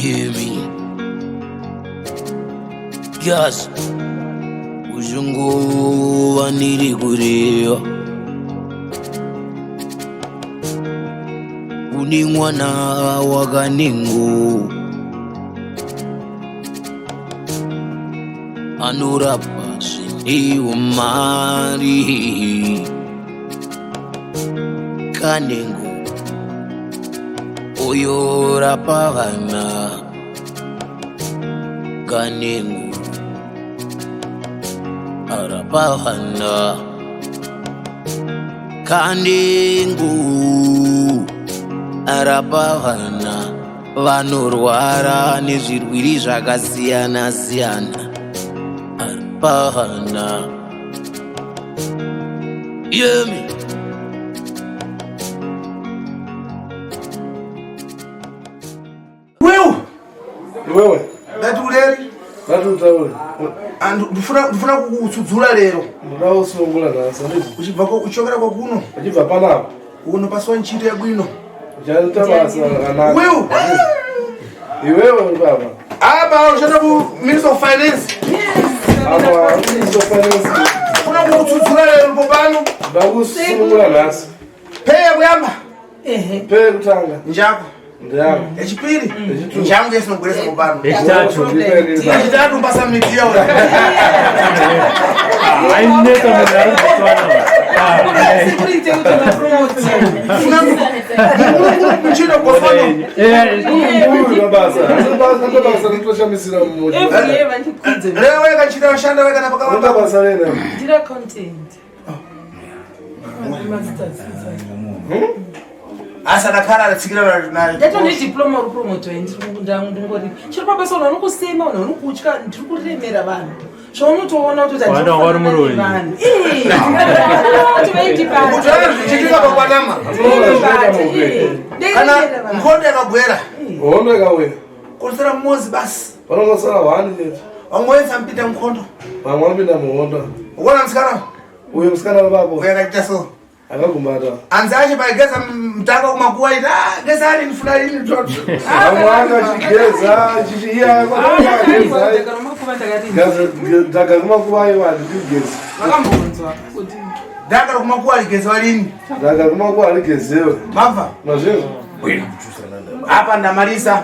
Hear me. Yes. Uzunguva ndiri kureva. Une mwana wakanengo anorapa zvine mari kanengo uyorapa vana kanengo arapa vana kanengo arapa vana vanorwara nezvirwiri zvakasiyana siyana arapa vana yemi Wewe Iwewe ndati uleri ndati utaure. Ndifuna ndifuna kukutsudzura lero. Ndoda kusunungura nhasi handiti? Uchibva ko uchokera kwakuno. Uchibva panapa. Uno paswa nchito yabwino. Uchaita basa rakanaka. Wewe Iwewe uri papa. apa unoshanda ku Minister of Finance. Apa Minister of Finance. Ndifuna kukutsudzura lero popano. Ndoda kusunungura nhasi. Peya kuyamba. Peya kutanga. Njako. Ndeyangu. Yechipiri. Njangu yesinogweresa popano. Yechitatu. Yechitatu mbasa midziya ura. Ainetsa munhu ari kutswana. Mchino kofano. Mukuru basa. Basa basa rinotoshamisira mumwe. Leo weka chita washanda weka na Unoita pakawanda. basa rei nani? Ndiri accountant. Asi adakhala adatsikira naye. Ndato nediploma uri promoto ndingori chiri pabasa unhu unokusema unhu unokutya ndiri kuremera vanhu zvaunotoona kuti Wanda wanga uri muroyi. vanhu kuti vaindibata Kuti vana zvichiitika pakwanama. Kana nkhondo yakagwera. Hondo ikauya. Kunosara mmozi basi. Panongosara hwani chete. Vamwe mpinda mukhondo. Vamwe vanopinda muhondo. Ukuona musikana Uyo musikana vapo uyo akaita so. akagumbata. Anzi ache paigeza mutanga kumakuwa ita "Ah, geza ani ndifuna ini toto. Vamwe akachigeza chichi iye akageza. Dhaga kumakuva aiwa handigezi. vakambonzwa kuti Dhaka rokumakuwa aligeza lini. Dhaga kumakuva harigezewe. Mabva Mazvinzwa? apa ndamalisa.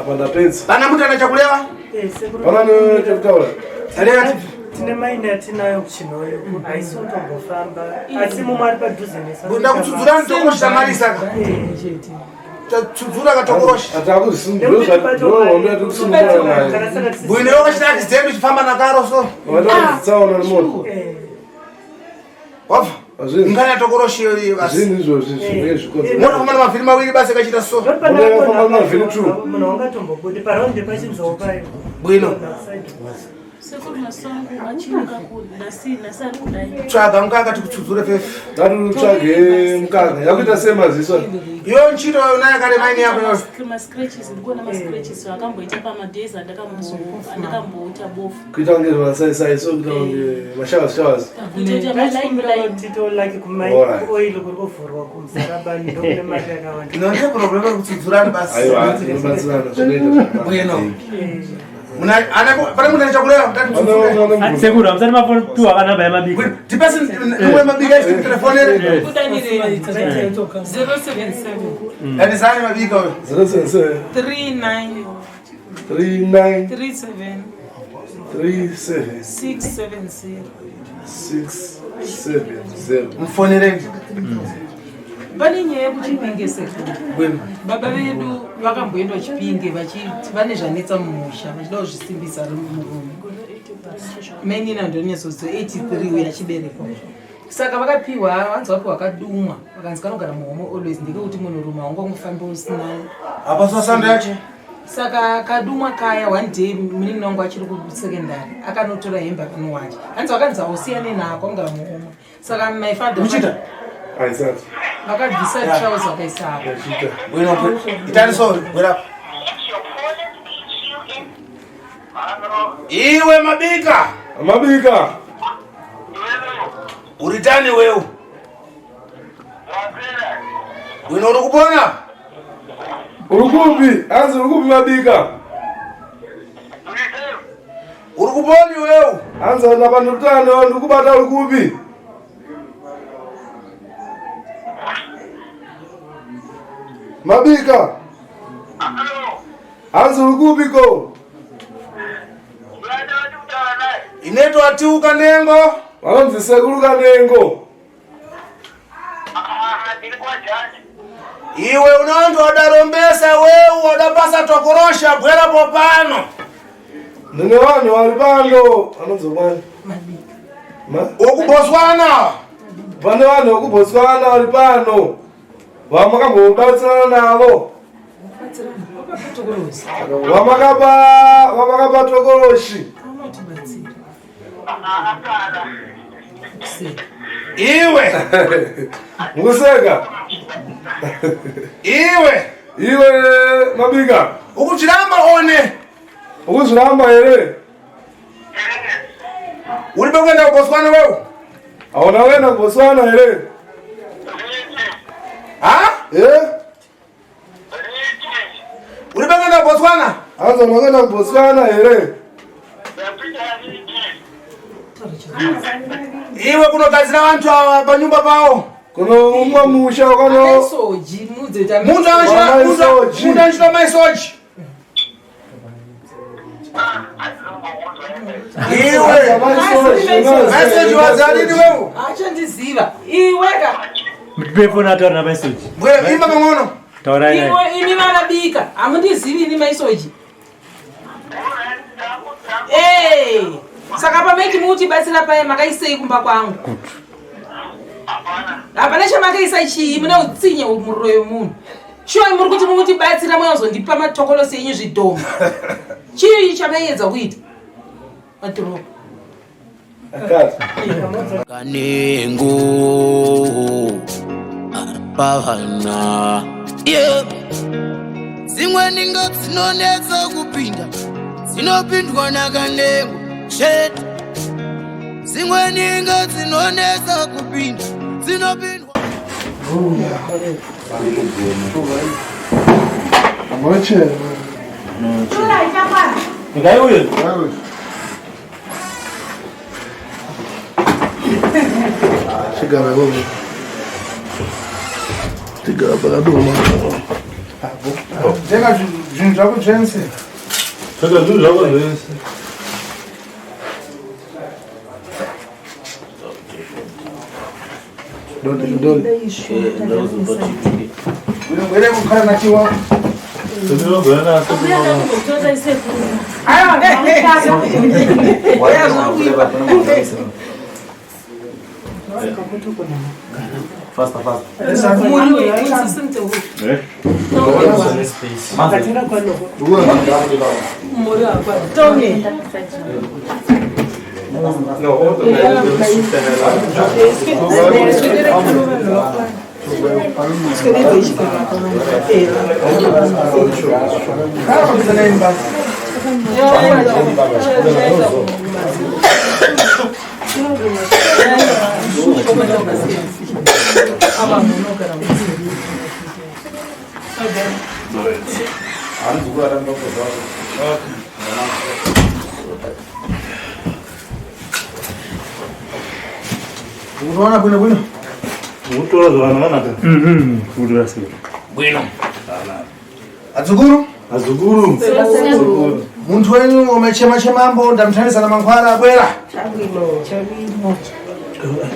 Apa ndapedza. Vana mutana chakulewa. Pana nechekutaura. Lera tine maini atinayo kuchinhoyo haisi kutombofamba asi mumwe ari padhuze nesu ndakutsudzura ntokorosha tamalisa ka. chete Tatsudzura katokorosha. Atakuzisunungura yatikusunungura nayo. Bwino wakachita accident uchifamba nakaro so. Watakudzitsaona nemoto. Wabva. Mazvinzwa? Ngana yatokoroshi iyo basi. Zvinhu izvozvi zvinenge zvikonzera. Mota kufamba namavhiri mawiri basi akachita so. Unofamba mavhiri two. munhu wangatombobudi paraundi pachinzou payo Bwino. Sekuru masango achimuka kunasi nasi ari kudai. Tsvaga mukaka tikutsudzure fefe. Ngatiutsvage mukaka. Yakuita sei maziso? Iyo nchito unayo kale maini yako iyo. Mascratches ndikuona mascratches akamboita pamadays andakamboita bofu. Kuita kunge zvimasaisai so kuita kunge mashowers showers. Kutoita maline line. titolaki Alright. kuoil kuri kuvhurwa kumusarabani ndokune mari yakawanda Ino ndiyo problem yekutsudzurani basi. Aiwa tinobatsirana zvinoita zvakanaka. Bwino. Muna ana pane munhu achakulewa ndati Sekuru, hamusati mapiwa kanamba yamabika. Tipasi nimwe mabika isi telefonere. kudanirei 077 Ndandisani mabika uyo. 077 39 39 37 37 670 670. Mfonereni. Pane nyaya yekuchipinge sekuru. Bwino. Baba vedu vakamboenda kuchipinge vachiti vane zvanetsa mumusha vachida kuzvisimbisa ari murume. Mainini andonetsodzo 83 uyo achiberekwa. Saka vakapiwa vanzi vapiwa kadumwa vakanzi kanogara muhomwe always ndekekuti munhurume haungangofambi usina Apa so sando yache. Saka kadumwa kaya one day munin'ina wangu achiri kusekendari akanotora hembe akanowacha hanzi vakanzi hausiyane nako angara muhomwe saka my father Uchita. Aisati. vakabvisa trouser vakaisa apo Achita. Bwino. Itani so bwera. Iwe mabika. Mabika. Uritani wewe. Bwino uri kupona? Uri kupi? Hanzi uri kupi Mabika? Uri kuponi wewe? Hanzi apa ndikutano ndikubata uri kupi? Mabika. Hanzi uri kupi ko? Ineto atiuka nengo. Vanonzi sekuru Kanengo. Iwe unonzi wadarombesa wewe wadapasa tokorosha bwera popano. Ndine vanhu vari pano. Vanonzi kwani? WokuBotswana. Pane vanhu vekuBotswana vari pano. Vamakambobatsirana navo. Vamakapa tokoroshi. Iwe. Mukuseka. Iwe. Iwe Mabika. Ukuchiramba one. Ukuzviramba here? Uri kuenda kuBotswana wewe? Hauna kuenda kuBotswana here? Ha? Eh? Uri kuenda kuBotswana? Hanzi hauna kuenda kuBotswana here? Iwe kunogadzira vantu ava panyumba pawo. Kuno umwe musha wakano Maisoji mudze Muntu anochita maisoji. Iwe. Maisoji wadzalini wewe? Achandiziva. Iwe ka. Mutipe foni ataura naMaisoji. Bwera imba pang'ono. Taurai naye. Iwe imi vanabika. Hamundizivi ini Maisoji. Eh. Saka pamaiti mutibatsira paye makaisei kumba kwangu? Hapana chamakaisa chii mune utsinye muroyo munhu. Shuwa muri kuti mutibatsira moyazondipa matokolosi enyu zvidhoma. Chii chamaiedza kuita? Madhoroba. Kanengo pavana. Yeah. Dzimwe ninga dzinonetsa kupinda dzinopindwa naKanengo chete. Dzimwe ninga dzinonetsa kupinda dzinopindwa. Ngai uyo. Chigara ikoko. Chigara pakadoma. Tenga zvinhu zvako zvese. Saka zvinhu zvako zvese. Dodi dodi. Bwere kukhala nachiwa. Tinogara naso. Kutora isekuru. Unoona bwino bwino. Mutora zvakanaka. Kutora sei. Bwino. Adzukuru. Azukuru. Muntu wenyu umechema chemambo ndamuthandisa na mankhwala abwera.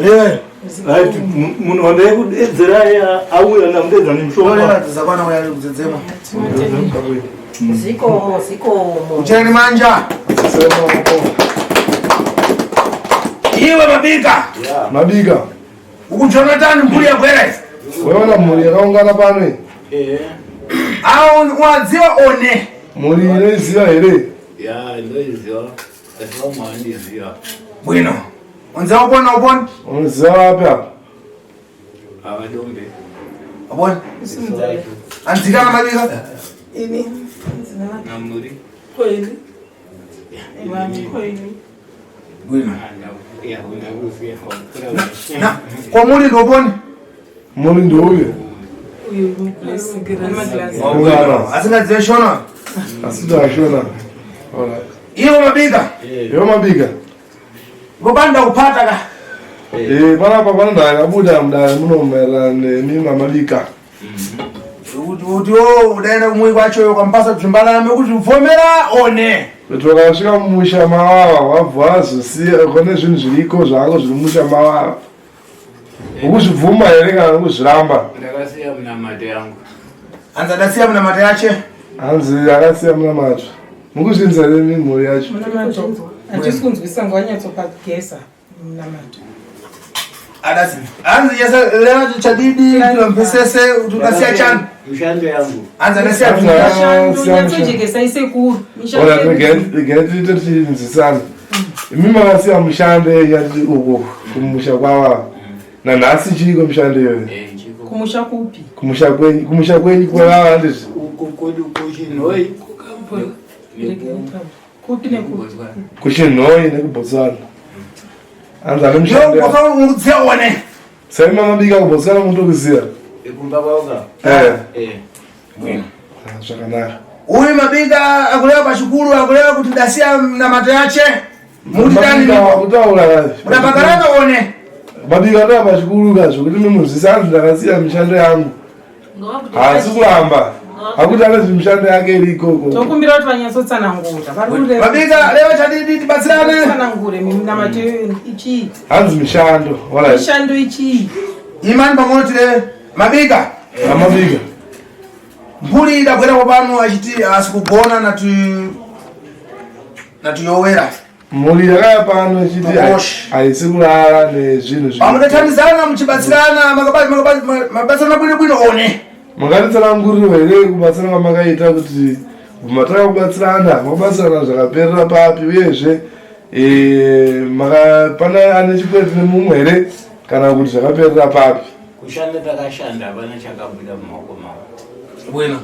Lewe. Right, munhu wandayekudedzerai auya ndamudedza nemushonga. Zakwana uya kudzedzema. Zikomo, zikomo. Ucheni manja. Iwe Mabika. Mabika. Uku Jonathan mhuri yabwera. Weona mhuri yakaungana pano iyi. Awo wadziwa one. Mhuri inoiziva here? Ya, ndinoiziva. Asi vamwe havandiziva. Bwino. Unziwa upona upona. Unoziva wapi apa? Havadombe. Upona. Anzikana Mabika. Ini. Namuri. Koini. Koini. Bwino. Ya, ndakuziva. Na, kwa muri ndoponi. Muri ndouyo. Asingazive Shona. Asita Shona. Alright. Iwo mabika. Iwo mabika. Ngopanda kupata ka. Eh, panapa pano ndakabuda mudare muno maererano nemi mamabika. Kuti kuti wo udaenda kumwe kwacho ukampasa zvimbalame kuti ubvomera one. Kuti wakasvika mumusha mawava wabva wazosiya kune zvinhu zviriko zvako zviri mumusha mawava. Ukuzvibvuma here kana ukuzviramba? Ndakasiya munamato yangu. Hanzi adasiya munamato yache. Hanzi akasiya munamato. Mukuzvinza here mhuri yacho? Munamato. Hatisi kunzwisisa nguva nyatsopagesa munamato. Adasi. Hanzi yese leva chadidi tinompisese kuti udasiya chani. Mishando yangu. Hanzi adasiya Hanzi Mishando akasiya nyatsojekesai sekuru. Mishando Ora yedu. regai tiite tichinzwisana. Imi makasiya mushando yati uko kumusha kwava. Nanhasi chiriko mishando iyoyo. Eh, chiko. Kumusha kupi? Kumusha kwenyu kumusha kwenyu kwavava handizvo. Uko kwedu kuchinhoi. Kupi nekupi? Kuchinhoi nekuBotswana. Hanzi ane mishando yavo. Yokuziya one. Sai mamabika kuBotswana mutokuziya. Kumba kwauka. Eh. Eh. Ah, Zvakanaka. Uyu mabika akuleva pachikulu akuleva kuti ndasiya namato yache. Mukuti tani Mabika wakutaura. mudapakarana one. Mabika ndaa pachikuru ka zvokuti mimuzvisa hanzi ndakasiya mishando yangu. Haasi kuramba. Hakuti ane mishando yake iri ikoko. Tokumbira kuti vanyatsotsanangura. Vari kureva. Mabika leva chadidi tibatsirane. Tsanangure minamato ichii. Hanzi mishando. Alright. Mishando ichii. Imani pang'ono tireve. Mabika. Amabika. Mphuli idabwera pano achiti asikugona nati natiyowera. Mhuri yakaya pano ichiti Makoshi. haisi kurara nezvinhu zvi. Pamudathandizana muchibatsirana mabatsirana bwino bwino one. Mungatitsananguriro here kubatsirana kwamakaita kuti matanga kubatsirana makabatsirana zvakaperera papi uyezve eh, pane ane chikwereti nemumwe here kana kuti zvakaperera papi? Kushanda takashanda hapana chakabuda mumaoko mavo. Bwino.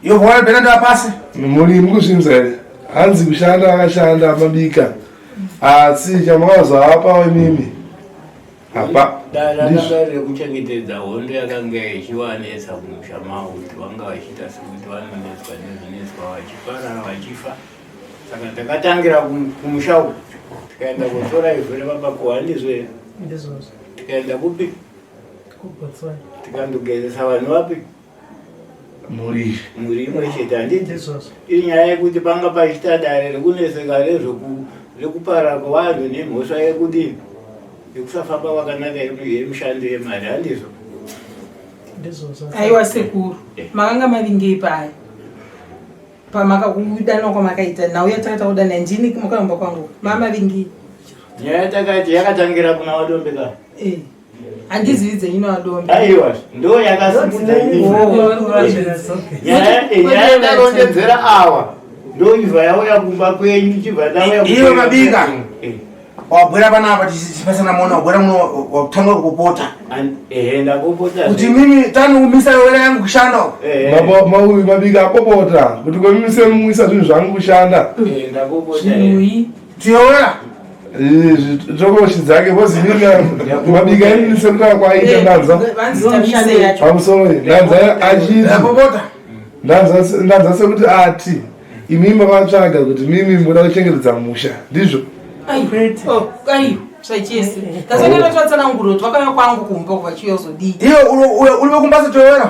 Iyo bwana bena pasi. Mhuri mukuzvinzwa here? Hanzi kushanda akashanda mabika asi chamakazoapa imimi hapa Dare ndizvo. rakanga riri rekuchengetedza hondo yakanga ichivanetsa kumusha mavo kuti vanga vachiita sekuti vanonetswa nezvinetswa vachiparara vachifa. Saka takatangira kumusha uku tikaenda kotora ivhu rebabakuwa handizvo here? Ndizvozvo. Tikaenda kupi? KuBotswana. Tikandogezesa vanhu vapi? Mhuri Mhuri imwe chete handiti? Ndizvozvo. Inyaya yekuti panga pachiita dare rekuneseka rekuparara kwevanhu nemhosva yekudini yekusafamba kwakanaka yemishando yemari handizvo? Ndizvozvo. Aiwa sekuru. Makanga mavingei paya. Pamakakudanwa kwamakaita nhau yatakaita kudana ndini mukaomba kwangu. Mamavingei. Nyaya takati yakatangira kuna vadombe ka? Eh. Handizivi dzenyu nadombe. Aiwa, ndo yakasimudza inini. Nyaya nyaya yakarondedzera awa ndoibva yauya kumba kwenyu ichibva ndauya Iwe mabika. Wabwera panapa tichipasana mona wabwera muno wakutanga kupopota. Ehe, ndakupota. Kuti mimi tani kumisa yowera yangu kushanda. Mauyu mabika apopota kuti kwemimise muisa zvinhu zvangu kushanda. Ndakupota. Zvinhui. Tiyowera. Tokoshi dzake vozi mabika inini sekutaura kwaaita ndanza Vanzi mishando yacho. pamusoro ndanza achiti Ndapopota. ndanza sekuti ati imimi makatsvaga kuti mimi muda kuchengetedza musha ndizvo Ai. Oh, ai. Zvachese. Tasonera twatsanangura kuti vakauya kwangu kumba vachiuya kuzodii. Iyo uri kumbasa tiyowera.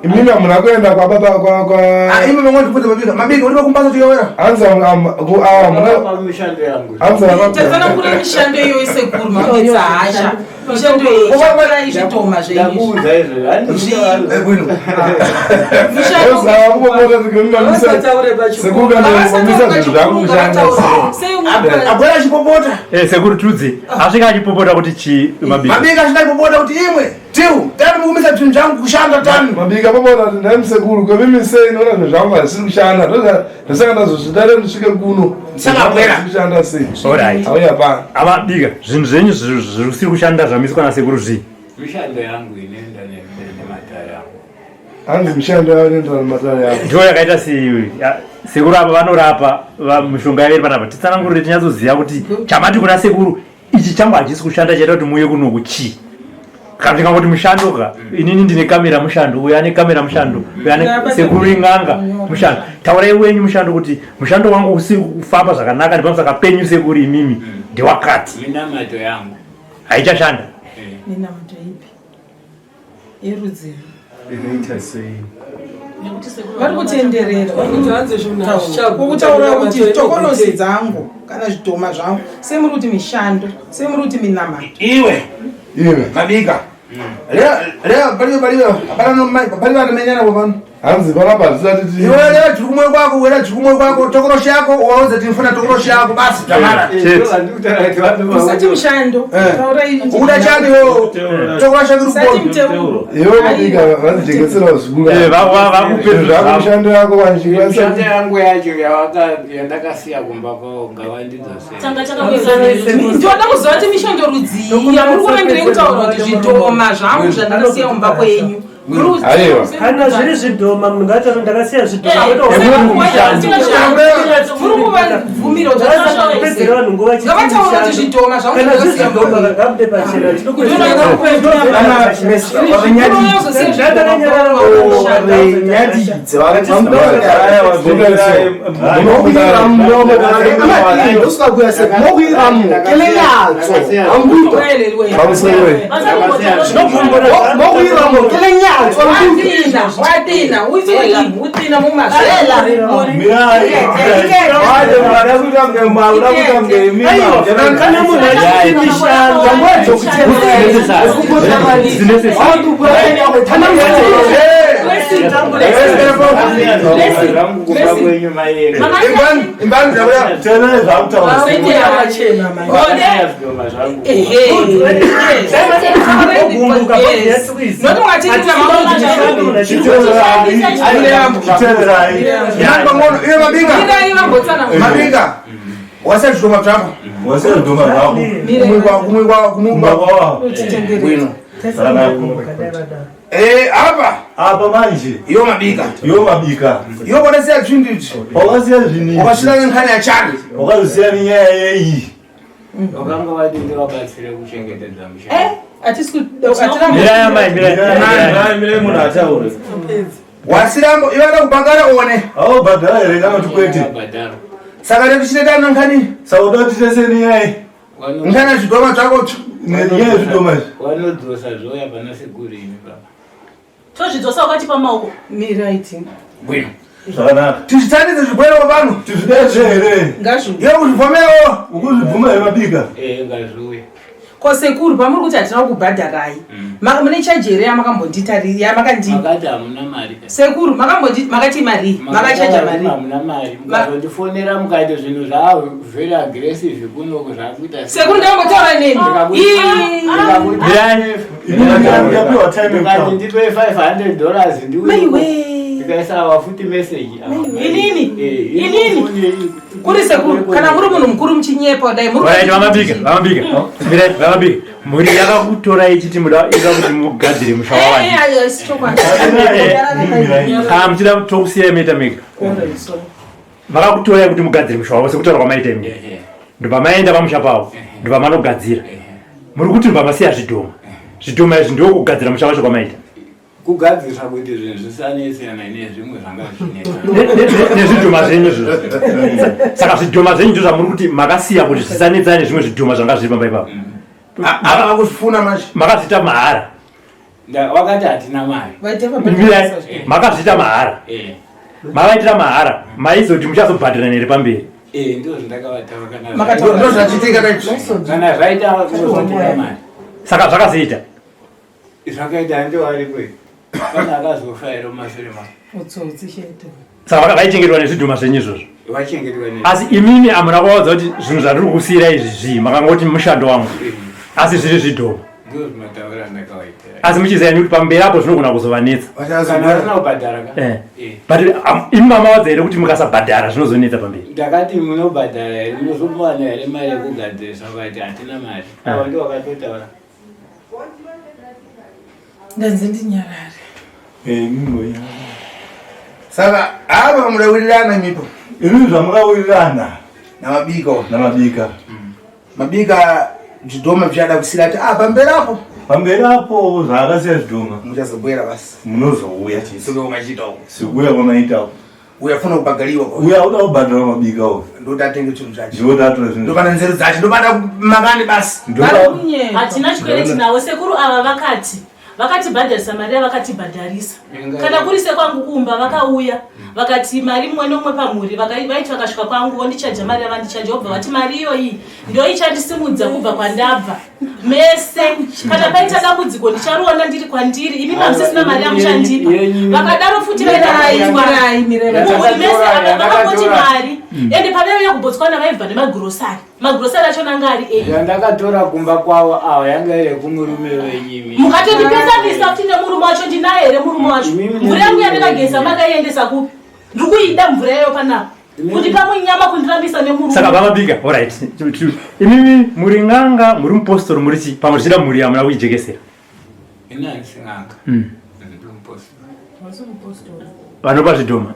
imimi hamuna kuenda kwababa kwa kwa Ah, imi mamwe ndipudza mabika. Mabika uri kumbasa tiyowera. hanzi hamuna Pamishando yangu. hanzi Tatsanangura mishando iyoyo sekuru makuitsa hasha. Mishando iyi ichakura izvitoma zvenyu. Ndakuudza izvo. Handizvo. Bwino. Mishando sekungamisa zvinhu zvangu kushanda Abwera achipopota. Eh, sekuru tudzi asvika achipopota kuti chi mabika. Mabika achida kupopota kuti imwe tiu tani mukumisa zvinhu zvangu kushanda tani. Mabika popota kuti ndai musekuru kwemimi sei noona zvinhu zvangu hazvisiri kushanda ndosaka ndazozvidare ndisvike kuno Saka abwera. Hazvisiri kushanda sei Alright. auya pano Avabika zvinhu zvenyu zvisiri kushanda zvamiswa nasekuru zvii? Mishando yangu inoenda nematare angu. Hanzi mishando yavo inoenderana nematare yavo. Ndiyo yakaita sekuru apa vanorapa mishonga yavo iri panapa. Titsanangurire tinyatsoziva kuti chamati kuna sekuru ichi changu hachisi kushanda chaita kuti muuye kunoku chii. Kana tikangoti mushando ka, inini ndine kamera mushando, uyo ane kamera mushando, uyo ane sekuru ing'anga mushando. Taurai wenyu mushando kuti mushando wangu usi kufamba zvakanaka nepamusaka penyu sekuru imimi ndewakati. Minamato yangu haichashanda. Minamato ipi? Yerudzii? Inoita sei? Vari kutenderera kukutaura kuti tokolosi dzangu kana zvidhoma zvangu sei muri kuti mishando, sei muri kuti minamato. Iwe iwe mabika leo palibe palibe hapana palibe anamenyana pano. Hanzi panapa hatisati ti Iwe leo chiri kumwe kwako, wera chiri kumwe kwako, tokoroshi yako waudza tinofuna tokoroshi yako basi tamara. Musati mushando, taurai. Ukuda chani iwe? Tokoroshi yako iri Musati kubona. muteuro. Iwe mabika vanzijekesera zvikuru. Eh, vakupe zvako mishando yako Mishando vanchikwanisa. yangu yacho yandakasiya kumba kwavo ngavandidzosere. Tanga takawirirana. Ndinoda kuziva kuti mishando rudzii yamuri kurambirei kutaura kuti zvidhoma zvangu zvandakasiya mumba kwenyu. Aiwa. Kana zviri zvidhoma, munhu ngaataure, ndakasiya zvidhoma. Muri kuvabvumira kuti Kupedzera vanhu nguva chiti ngavataura kuti mishando. zvidhoma zvangu Kana zviri zvandakasiya zvidhoma, mumba. ngabude pachena. Mokuiramu kelenyatso anguto. Mokuiramu kelenyatso anguto. Watina, watina, utswela, utina mumaswe. Kana munhu achiti mishando, Zvangu kumba kwenyu maiye. Imbani zvakuya. Teerera zvakutaura. Vakasiya zvidhoma zvangu. Noti Chiteererai. Imbani pangono iwe mabika. Mabika. Wasiya zvidhoma zvako. Wasiya zvidhoma zvako. Kumwe kwako, kumwe kwako, kumwe Kumba kwako. kwavo. Bwino. Zvakanaka. Eh, apa Apa manje iwe mabika. iwe mabika. Iwe kwandasiya zvinhu izvi. Wakasiya zvinhu izvi. Wakasvira nenkhani yachani. Wakazosiya nenyaya yeyi. Vakanga vati ndivabatsire kuchengetedza mushando. Mirai amai, mirai. Mirai. Mirai munhu ataure. Wasirambo iwe ada kubhadhara one. Aubhadhara here kana kuti kwete? Vakabhadhara. Saka rekuchiteta nenkhani. Saka uda kuti tese nenyaya iyi. Nkhani yazvidhoma zvako. Nenyaya yezvidhoma izvi. Vanodzosa zvoya pana sekuru imi baba. Tozvidzosa wakatipa maoko. Miraiti. Bwino. Zvakanaka. Tizvitandidze zvigwere pano. Tizvidazve here? Ngazvo. Iwe kuzvibvomewo. Ukuzvibvuma here mabika? Eh, ngazviuye. Ko sekuru, pamuri kuti hatina kukubhadharai. Mune chaji here yamakambonditari yamakandi? Makati hamuna mari. Sekuru, makambondi makati mari, makachaja mari. Hamuna mari. Mukazondifonera mukaita zvinhu zvaa very aggressive kuno zvakuita. Sekuru, ndakambotaura nemi. Mirai. Yapiwa time Ndikati yekutaura. ndipe $500 ndiuye. Maiwe. Ndikaisa futi message. Inini? Eh, Inini? Kuri sekuru, kana muri munhu mukuru muchinyepa dai muri Alright, vamabika, vamabika. Mirai, vamabika. Mhuri yakakutora ichiti muda ida kuti mugadzire musha wavanhu. Eh, eh, si chokwadi. Kana muchida tokusiyai maita mega. Vakakutorai kuti mugadzire musha wavo sekutaura kwamaita imi. Ndobva maenda pamusha pavo, ndobva manogadzira. Muri kuti ndobva masiya zvidhoma. Zvidhoma izvi ndiko kugadzira musha wacho kwamaita. Kugadzirisa kuti zvinhu zvisanetsana nezvimwe zvanga zvichinetsa. Nezvidhoma zvenyu izvozvo. Saka zvidhoma zvenyu ndizvo zvamuri kuti makasiya kuti zvisanetsana nezvimwe zvidhoma zvanga zviri pamba ipapo. Apa vakuzvifuna manje. Makazviita mahara. Wakati hatina mari. Mirai, makazviita mahara. Eh. Mavaitira mahara, maizoti muchazobhadharana here pamberi? Eh, ndizvo zvandakavataura kana Makataura. Ndizvo zvachiitika kaizvi. Kana zvaita kuzotika mari. Saka zvakazoita. Zvakaita handi waripo. Pane akazofa here mumashure mako. Utsotsi chete. Saka vaichengetwa nezvidhoma zvenyu izvozvo. Vachengetwa ne. Asi imimi hamuna kuvaudza kuti zvinhu zvandiri kusiyira izvi zvii, makangoti mushando wangu. Asi zviri zvidhoma. Ndizvo zvimataura andakavaitira. Asi muchiziva kuti pamberi apo zvinogona kuzovanetsa. Kana vasina kubhadhara ka. Eh. Eh. But imi mamawadza here kuti mukasabhadhara zvinozonetsa pamberi? Ndakati munobhadhara here munozomuwana here mari yekugadzirisa vakati hatina mari. Ava ndivo vakatotaura. Ndanzi ndinyarare. Saka apa mudawirirana imipo. Imi zvamakawirirana Namabika. namabika. Mabika zvidhoma zvichada kusira ati ah pamberi apo. Pamberi apo zvaakasiya zvidhoma. Muchazobwera basi. Munozouya chete. Sikuya kwamaita uko. Sikuya kwamaita uko. Uya funa kubhagariwa. Uya uda kubhadhara mabika uko. Ndoda atenge chinhu chacho. Ndoda atore zvinhu. Ndopana nzero dzacho. Ndopana makani basi. Hatina chikwereti nawo sekuru ava vakati vakatibhadharisa mari yavakatibhadharisa kana kuri sekwangu kumba vakauya vakati mari mumwe nomumwe pamhuri vaiti vakasvika kwangu vondichaja mari yavandichaja vobva vati mari iyoyi ndoichandisimudza kubva kwandabva mese kana paita dambudziko ndichariona ndiri kwandiri imi mamusisina mari yamuchandipa vakadaro futi vaitaitwa mhuri mese ava vakangoti mari ende pavaiuya kubotswana vaibva nemagirosari magirosari achona anga ari ei yandakatora kumba kwavo ava yanga iri yekumurume wenyu mukatondipesanisa futi nemurume wacho ndinaye here murume wacho mvura yangu yandakageza makaiendesa kupi ndiri kuida mvura yayo panapa kuti pamunyama kundirambisa nemurume saka vamabika orit imimi muri n'anga muri mupostori muri chii pamwe zvichida mhuri yamuna kuijekesera ini handisi n'anga ndiri mupostori vanopa zvidhoma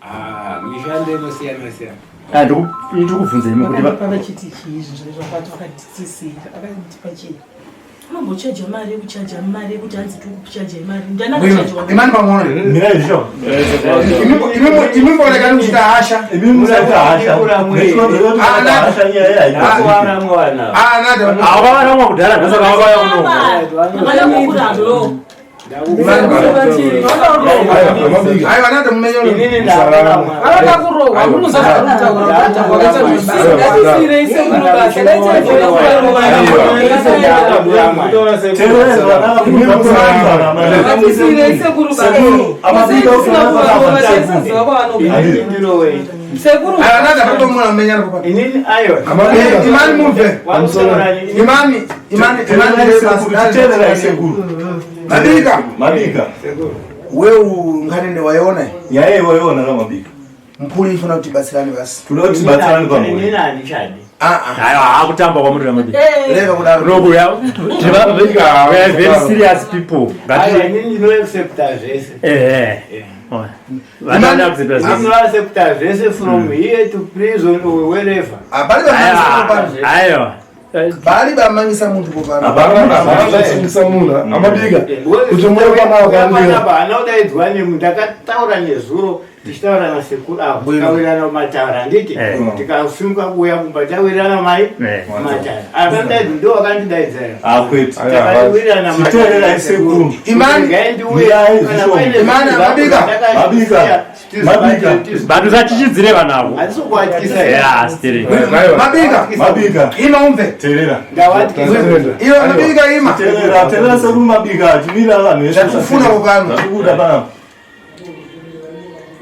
Ah, mishando inosiyana siyana. Ah, ndikubvunza imi kuti Vakandipa vachiti chii izvi zvaizvo vakati vakatitsisira vakandipa chii unombochaja mari yekuchaja mari yekuti hanzi tiri kuchaja mari ndiani Imani pamwono. Mirai zvisho. Imi mborekani kuchita hasha. Imi musaita hasha. Avavaramwa kudhara ndosaka vakauya kuno. Vanoda kurohwa munozazvakutaura sekuru basa ngatisirei sekuru basa sekuru Imani mumve. Imani, imani, imani Mabika. Mabika. Wewe nganene waiona? Nyaya waiona ka mabika. Mphuri ifuna kuti batsirane basi. Toda kuti tibatsirane pamwe. Inini handichadi. Aiwa, akutamba kwamuri ramabika. Rega kudaro. Robuya. We are very serious people. Aiwa, inini ndinoaccepta zvese. Eh. Vanoda kuaccepta zvese. Ndinoaccepta zvese from here to prison or wherever. Aiwa. Bali bamangisa muntu kupana. Hapana munhu amabika kuti muye panapa Panapa haana kudaidzwa nemu ndakataura nezuro tichitaura nasekuru avo tikawirirana mataura handiti tikasimuka kuuya kumba tawirirana mai mataura akandidaidzwa ndo wakandidaidzera Akwete. Takawirirana Chiteererai sekuru. Imani. Mirai zvisho. Imani, Mabika. Mabika. Mabika. Vanhu satichidzire vanhu avo. Handisi Yeah, still. Mabika. Mabika. Ima umve. Teerera. Iwe mabika ima. Teerera, teerera sekuru mabika. Chimira vanhu vese. Zvatikufuna kupano. Zvatikuda panapa.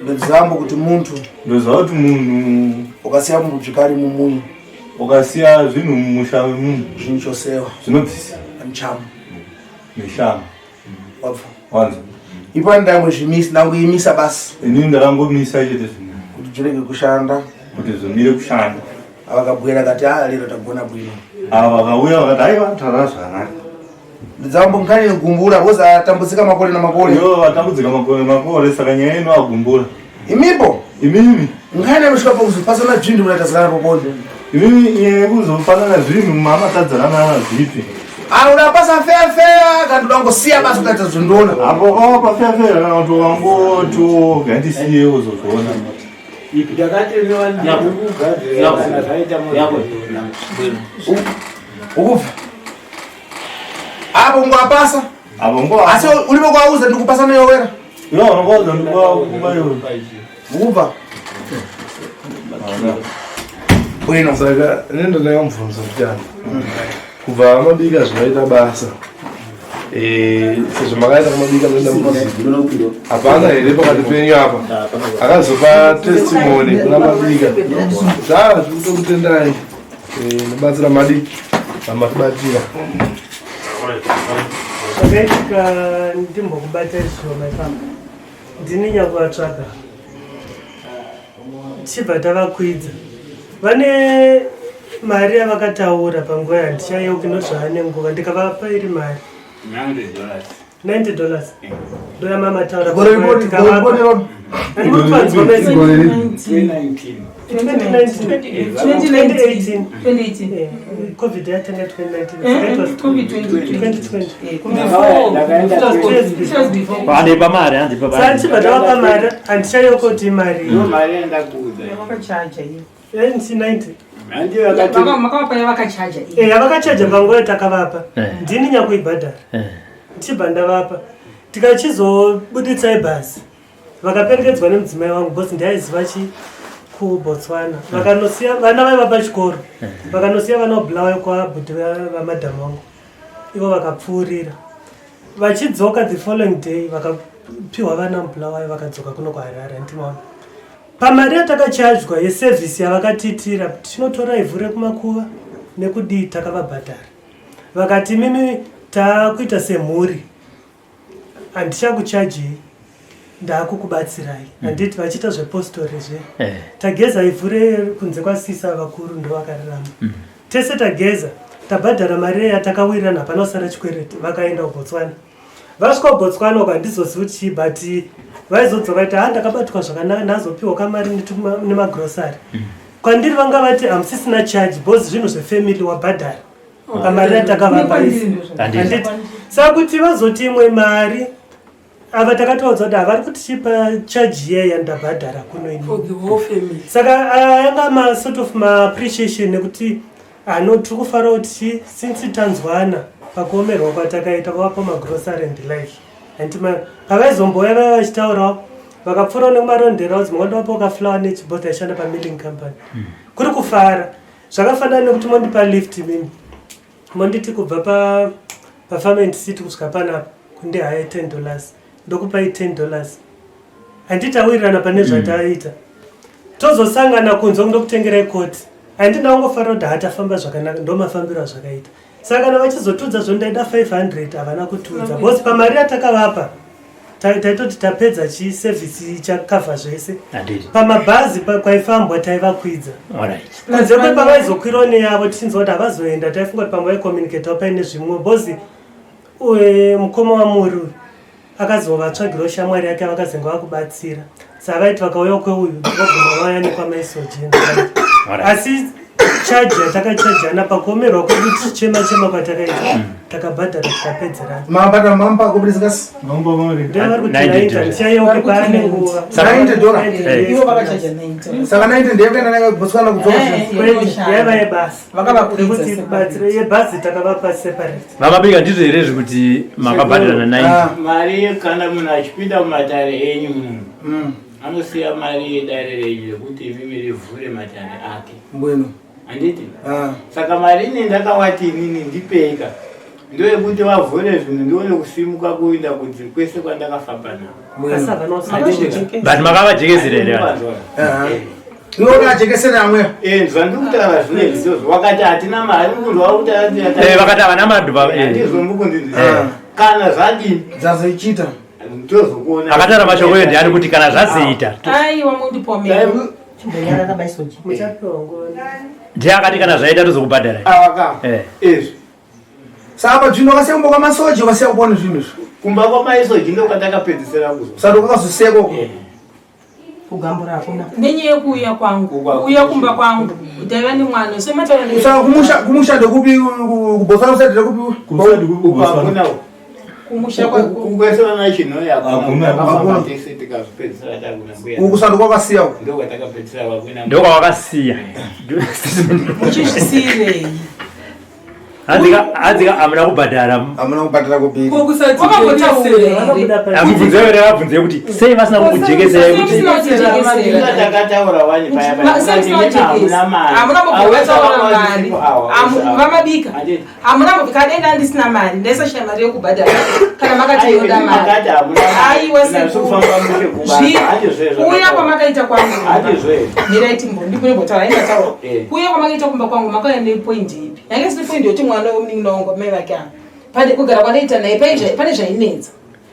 Ndozambo kuti muntu Ndoziva kuti munhu ukasiya mubzvikari mumunhu ukasiya zvinhu mumusha memunhu zvinchosewa zvinobvisa muchamo mishamo. wabva. Wanzwa. Ipa ndangozvimisa ndangoimisa basi Inini ndakangomisa chete zvinhu kuti zvirege kushanda. kuti zvimire kushanda. Avakabwera kati ah lero tagona bwino. Ava vakauya vakati aiwa taura zvakanaka. Ndizambo nkhani gumbura because atambudzika makore namakore. Ivo vatambudzika makore makore saka nyaya ino agumbura. Imipo Imimi. nkhani anosvika pakuzopasana zvinhu munatazana poponi. Imimi nyaya yekuzofanana zvinhu mamatadzana zvipi. Ah unapasa fair fair kana udangosiya basi ukaita zvondiona. Apo wakawapa fair fair kana kuti wangoti ngandisiye uzozviona. Ndakati ndikugadzira kana zvaita muzviona. Ukubva. Apo ngwapasa. Apo ngo Asi ulipo kwauza ndikupasa neyowera. Iwo unongoza ndikupa iwe. Ukubva. Bwino. Saka nendo ndakamubvunza kuti ani kubva mabika zvinoita basa sezvo makaita kumabika munoenda mukuziva hapana here pakati penyu apa akazopa testimony kuna mabika zvaa zvikutokutendai nebatsira madi amatibatira Zvakaitika ndimbokubata izvoma ipapo ndini nyakuvatsvaga tichibva tavakwidza vane mari yavakataura panguva yandichayeuki nozvaane nguva ndikavapa iri mari $90. 90 dollars ndoyamamataura Gore ripoti, gore ripoti rona. Covid yatanga 2019. Hande pamari, hanzi pamari. Sandichibva tavapa mari, handichaiyo kuti mari. Mari yandakuudza. Vakachaja iyo. 90. Makavapa yavakachaja iyo. Eh, yavakachaja panguva yatakavapa. Ndini nyakuibhadhara. Ndichibva ndavapa. Tikachizobuditsa ibhazi. Vakaperekedzwa nemudzimai wangu because ndaiziva chi kuBotswana. Vakanosiya vana vaiva pachikoro. Vakanosiya vana kuBulawayo kwabhuti vamadhamu vangu. Ivo vakapfuurira. Vachidzoka the following day vakapiwa vana muBulawayo vakadzoka kuno kuHarare handimaona. Pamari yatakachajwa yesevhisi yavakatiitira tinotora ivhu rekumakuva nekudii takavabhadhara. Vakati mimi taakuita semhuri handichakuchajei ndaakukubatsirai handiti vachiita zvepostori zve tageza ivhu rekunze kwasisa vakuru ndovakararama tese tageza tabhadhara mari yatakawirirana hapana kusara chikwereti vakaenda kuBotswana. Vasvika kuBotswana uko handizozivi kuti chii but vaizodzoka vaiti ha ndakabatwa zvakanaka ndazopiwa kamari nemagrosari. Kwandiri vanga vati hamusisina charge because zvinhu zvefamily wabhadhara pamari yatakavapa isi. Handiti saka kuti vazoti imwe mari ava takatoudza kuti havari kutichipa charge iye yandabhadhara kuno ini. For the whole family. Saka anga ma sort of maappreciation nekuti ano tiri kufara kuti since tanzwana pakuomerwa kwatakaita vavapa magrosary and life. Handiti pavaizomboya vaiva vachitaurawo vakapfuurawo nekumarondera kuti mangwandawapawo kaflower nechibhodha aishanda pamilling company. Kuri kufara zvakafanana nekuti mondipa lift mimi monditi kubva pa pafarm and city kusvika panapa kundihaya $10 ndokupai $10 handiti tawirirana pane zvataita tozosangana kunze ndokutengerai koti handina kungofanira kuti hatafamba zvakanaka ndo mafambiro azvakaita saka kana vachizotudza zvo ndaida 500 havana kutudza because pamari yatakavapa taitoti tapedza chisevhisi chakavha zvese pamabhazi kwaifambwa taivakwidza kunze kwepavaizokwirawo neyavo tichinzwa kuti havazoenda taifunga kuti pamwe vaicommunicatawo paine zvimwe because mukoma wamuri uyu akazovatsvagirawo shamwari yake vakazenge vakubatsira saka vaiti vakauya kweuyu voguma vauya nekwamaisojeni asi chaji yatakachajana pakuomerwa kwedu tichichema chema kwatakaita takabhadhara tikapedzerana. Mabhadhara mamba kuburitsa Ndevari kuti 90 ndichayeuke paane nguva. $90. Ivo vakachaja 90. Saka 90 ndeyekuenda nayo kuBotswana kudzoka. Yaiva yebasa. Vakavakwidza Nekuti batsiro yebhazi takavapa separate. Vamabika ndizvo here zvekuti makabhadharana 90? Mari kana munhu achipinda mumatare enyu munhu anosiya mari yedare renyu yekuti imimi rivhure matare ake. Mbwenu. Handiti? Saka mari ine ndakawati inini ndipeika ndoyekuti vavhure zvinhu ndione kusimuka kuenda kunze kwese kwandakafamba nako. Asi havana But makavajekesera here vanhu? Iwe wakajekesera amwe. Zvandikutaura zvinezvi ndozvo wakati hatina mari mukunzwa kuti Vakati havana mari handizvo mukundinzwa kana zvadini dzazoichita ndozokuona Akataura mashoko eyo ndiani kuti kana zvazoita Aiwa mundipomera. Chimbonyarara baisoji. Muchapiwa nguva. Ndiye akati kana zvaita tozokubhadhara. Awaka. Izvi. Saka padzvinhu wakasiya kumba kwamasoji wakasiya kupona zvinhu izvi. Kumba kwamaisoji ndokwandakapedzisira kuzo. Saka wakazosiya koko. Kugambura hakuna. Nenyaya yekuuya kwangu, kuuya kumba kwangu, ndaiva nemwana. So mataura ne- Saka kumusha kumusha ndekupi kuBotswana kusati ndekupi? Hakuna. Kumusha kwa Kwese vana Chinhoyi Hakuna. hakuna tese tikazopedzisira takuna mbuya. Uku saka kwakasiya uku. Ndokwatakapedzisira kwakuna. Ndokwawakasiya. Muchizvisiyirei? Hanzika hamuna kubhadhara. Hamuna kubhadhara kubiri. Amubvunze here vabvunze kuti sei vasina kukujekeserai kuti Takataura wani paya paya. Hamuna kumbovataura mari. Vamabika. Hamuna kadenda ndisina mari. Ndaisashaya mari yekubhadhara. Kana makati yoda mari. Aiwa sekuru. Kuuya kwamakaita kwangu. Mirai timbo ndimbotaura ingataura. Kuuya kwamakaita kumba kwangu makauya nepoint ipi? Yange isiri point yekuti mwana wemunin'ina wangu mai vake ava. Pane kugara kwandaita naye pane zvainetsa.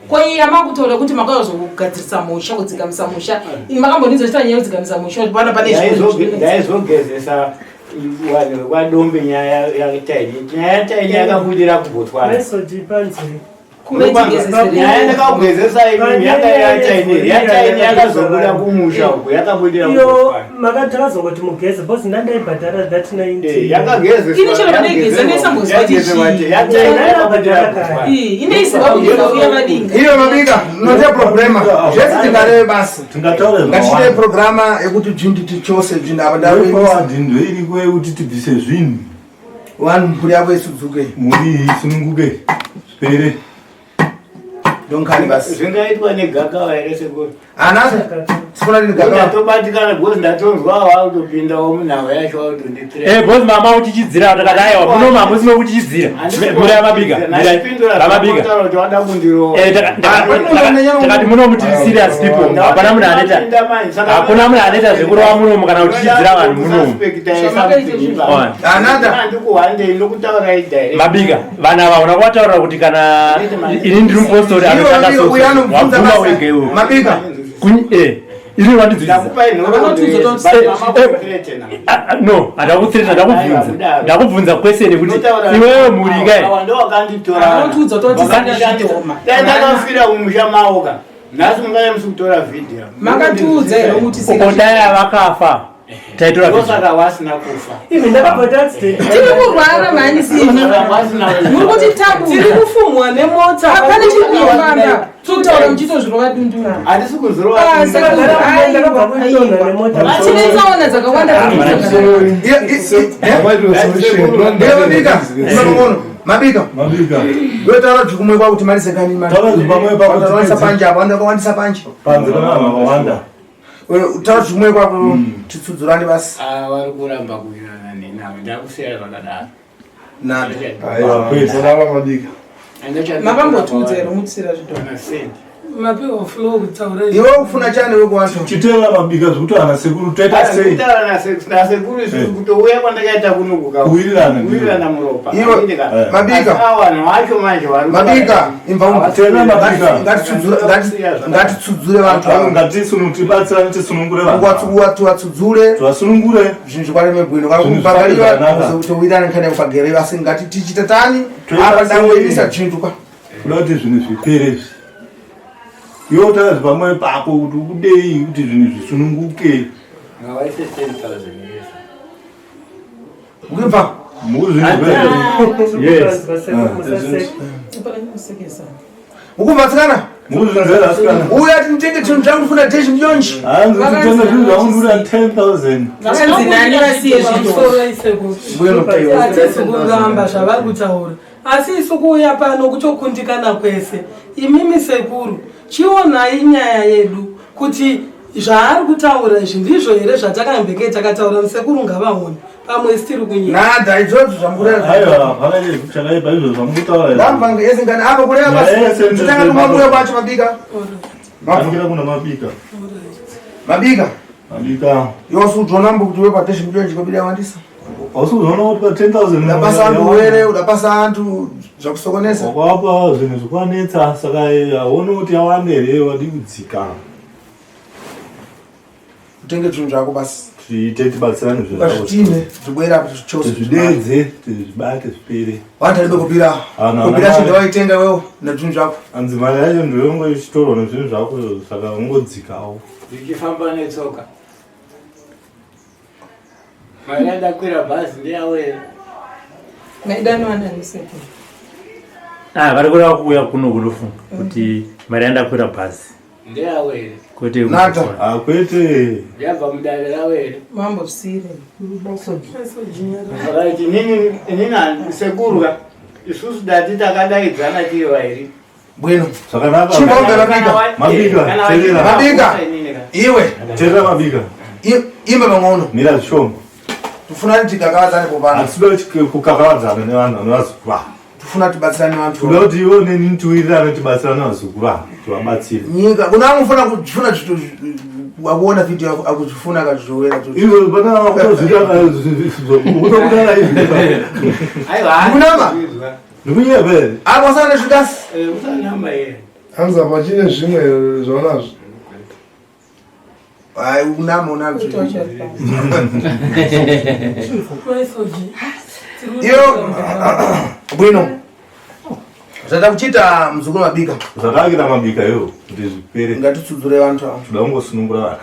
Ko iyi yamakutaura kuti makazogadzirisa musha kudzikamisa musha. Ini makambondinzwa chita nyaya yekudzikamisa musha kuti pana pane zvinhu zvinetsa. Ndaizogezesa vanhu vekwaDombe nyaya yaTaini. Nyaya yaTaini yakabudira kuBotswana. Maisoji panzwi. Nyaya ndakakugezesa imimi yanga yachaini yachaini yakazobuda kumusha uko yakabudira iyo makati takazongoti mugeze bcause ndandaibhadhara that 90 yakagezeswa Ini chero pandaigeza ndaisambozwa kuti chii. Ine uya madinga. Iyo mabika note problema zvese tingareve basi tingataura ngatiite programa yekuti dzvindi tichose dzvindi apa ndaforward ndoiriko yekuti tibvise zvinhu vanhu mhuri yavo isudzuke mhuri isununguke zvipere donkani basi zvingaitwa negakava here sekuru ana sifuna rini gakava ndatobatikana because ndatonzwa wakutopindawo munhau yacho wakutonditire Eh, boss mama uchichidzira takati aiwa muno hamusi mekuchichidzira. Mura mabika. Mabika. kuti wada kundirowa Eh, takati muno muti serious people. Hapana munhu anoita. Hakuna munhu anoita zvekurova munomu kana kuchichidzira vanhu munomu. Andikuhandei ndokutaurai direct Mabika, vanhu ava una kuvataurira kuti kana ini ndiri mupostori anoshanda Iyo, so. uyo anobvunza Wabvuma basa. wega iwe. Mabika. Eh, ini wandidzidzisa. Ndakupai nhoroondo yese, but mama kuthreatena. No, handakuthreatena, ndakubvunza. Ndakubvunza question yekuti Unotaura- iwewe mhuri kai. Awa ndowakanditora. Vanotiudza kuti tisina Wakandishandisa. zvidhoma. Dai ndakafira kumusha mawo ka nhasi mungave musi kutora vhidhiyo Makatiudza here kuti Uko dai vakafa. Taitora video. ndosaka wasina kufa even ndakabhadhara accident Tiri kurwara mhani sini. Muri kuti tabu. Tiri kufumwa nemota. Hapana chiri kufamba. Tiri kutaura muchitozvirova dundura. handisi kuzirova Ah, saka ndakabva kuitonha nemota Tine tsaona dzakawanda. Iyo mabika unoona mabika mabika yotaura kuti kumwe kwakuti marise kani Taura kuti pamwe pako wandisa tipedze. panje apa wandisa panje panze pana vanhu vakawanda taura kuti kumwe kwako titsudzurane basi Ah, vari kuramba kuwirirana nenavo ndakusiya zvakadaro nada aiwa kwete Sadala mabika. Makambotudza here mutisira zvidhoma. Kana sendi. Mapiwa flow kutaura iwe ukufuna chani wekuwanto chiteva mabika zvekuti ana sekuru toita sei Kutaura nasekuru isusu kutouya kwandakaita kunokuka Kuwirirana, kuwirirana muropa Iwe, Handiti ka? Mabika. Asi ava vanhu vacho manje vari mabika imva Tena mabika. ngatitsudzure vantu ava. ngatibatsirane tisunungure vanhu tiwatsudzure tivasunungure zvinhu zvikwareme bwino kana Zvinhu kubhagariwa zvakanaka. towirana nkhani yakupagariwa asi ngati tichita tani Toita apa sei? ndangoimisa chintu kwa kuda kuti zvinhu zvipere izvi iwe utaura pamwe pako kuti ukudei kuti zvinhu zvisununguke ngavaise 10000 yese ukibva Yes. ukumva tsikana mukuzvinzera asikana uya tinitenge chinhu changu ndifuna deshi muyonji hanzi kuti tenga zvinhu zvangu ndikuda 10000 Vakanzi nani vasiye zvidhoma. Hatisi kuramba zvavari kutaura asi isu kuuya pano kutokundikana kwese imimi sekuru chionai nyaya yedu kuti zvaari kutaura izvi ndizvo here zvatakambenge takataura musekuru ngavaone pamwe sitiri kunyika nada idzodzo zvamukureva aiwa hapana chakaipa izvo zvamukutaura ndamva yese ngani apa kureva Nyaya yese basi titanga kumambuya kwacho mabika angira kuna mabika mabika mabika yose udzonambo kuti we padeshi muyonji kwabida wandisa hausi kuzoona kuti pa 10000 udapasa antu were udapasa antu zvakusokonesa wakawapa zvinhu zvikuvanetsa saka hauoni kuti yawanda here wadi kudzika utenge zvinhu zvako basi tiite tibatsirane zvinhu zvako ukazvitine zvibwera chose tizvidedze tizvibate zvipere vantu alibe kupira Hana, kupira hana. chinhu waitenga wewo nezvinhu zvako hanzi mari yacho ndoyongo ichitorwa nezvinhu zvako saka ungodzikawo ndichifamba netsoka mari yandakwira bhazi ndeyavo here Maidanwa nani sekuru. Ah, vari kureva kuuya kuno kunofunga kuti mari yandakwira bhazi. ndeyavo here Kwete Nada. Ah, kwete yabva mudare ravo here Mambosire. right inini inini sekuru ka isusu dati takadaidzana tiri vairi bwino zvakanaka Chimbombera mabika. Mabika, terera. Mabika. Iwe. Terera mabika. Imba mang'ono. Mira zvishoma. Tufuna kuti tikakavadzane popano. Hatisi kuda kukakavadzana nevanhu vane vazukuru ava. Tufuna tibatsirane vantu. Toda kuti iwe neni tiwirirane tibatsirane vazukuru ava tivabatsire. Nyika kuna amufuna kufuna akuona video akuzvifuna akazvizowera. Izvo pana kutozvita kutokudana izvi. Kunama. Ndikunyeba here? Apo sana zvikasi. Usanamba here. Hanzi apa chine zvimwe zvaunazvo. Ai unama unazvo. Iyo bwino. Zvata kuchiita muzukuru mabika. Zvatakuita mabika yo kuti zvipere. Ngatitsudzure vantu ava. Toda kungosunungura vanhu.